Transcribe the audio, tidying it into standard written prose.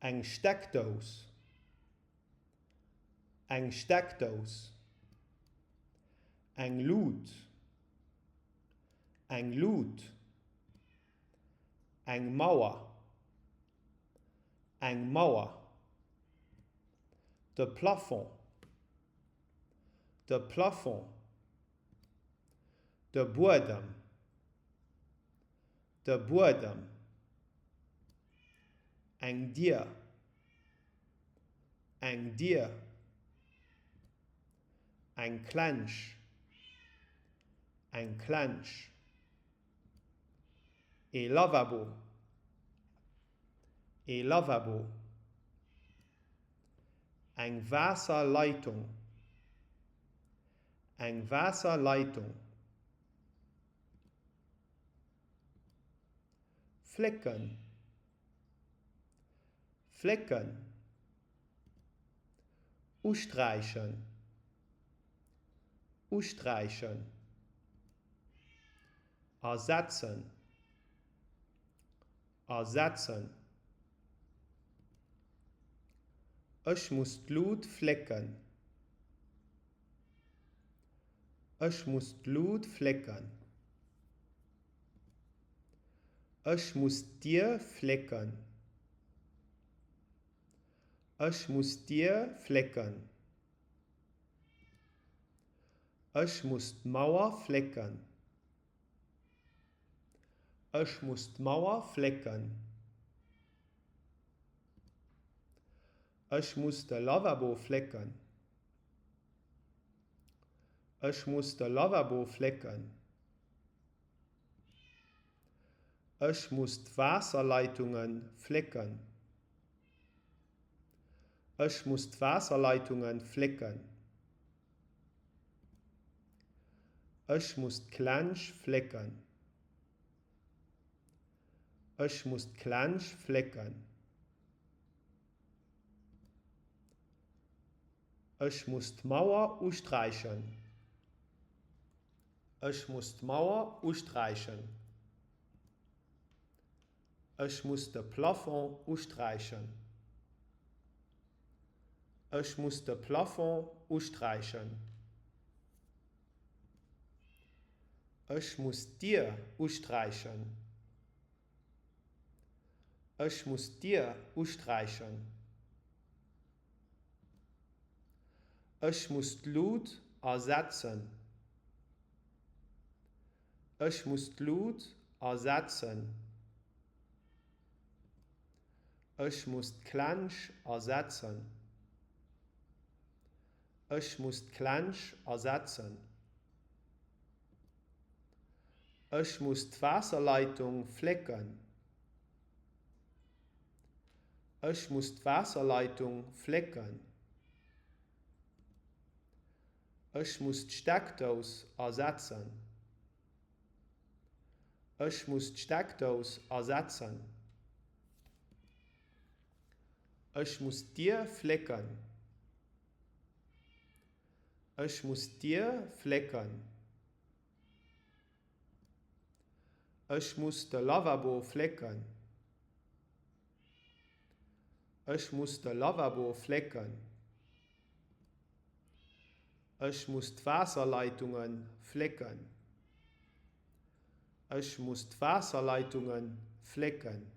Eng Steckdous. Eng Steckdous. Eng Lut. Eng Lut. Eng Mauer. Eng Mauer. De Plafond. De Plafond. De Buedem. De Buedem. Eng Dier. Eng Dier. Eng Klensch. Eng Klensch. Ee Lavabo. Ee Lavabo. Eng Waasserleitung. Eng Waasserleitung. Flécken. Flécken. Usträichen. Usträichen. Ersetzen. Ersetzen. Ech muss d'Lut flécken. Ech muss d'Lut flécken. Ech muss d'Dier flécken. Ech muss d'Dier flécken. Ech muss d'Mauer flécken. Ech muss d'Mauer flécken. Ech muss de Lavabo flécken. Ech muss de Lavabo flécken. Ech muss d'Waasserleitunge flécken. Ech muss d'Waasserleitunge flécken. Ech muss d'Klensch flécken. Ech muss d'Klensch flécken. Ech muss d'Mauer usträichen. Ech muss d'Mauer usträichen. Ech muss de Plafond usträichen. Ech muss de Plafond usträichen. Ech muss d'Dier usträichen. Ech muss d'Dier usträichen. Ech muss d'Lut ersetzen. Ech muss d'Lut ersetzen. Ech muss d'Klensch ersetzen. Ech muss d'Klensch ersetzen. Ech muss d'Waasserleitung flécken. Ech muss d'Waasserleitung flécken. Ech muss d'Steckdous ersetzen. Ech muss d'Steckdous ersetzen. Ech muss d'Dier flécken. Ech muss d'Dier flécken. Ech muss de Lavabo flécken. Ech muss de Lavabo flécken. Ech muss d'Waasserleitunge flécken. Ech muss d'Waasserleitunge flécken.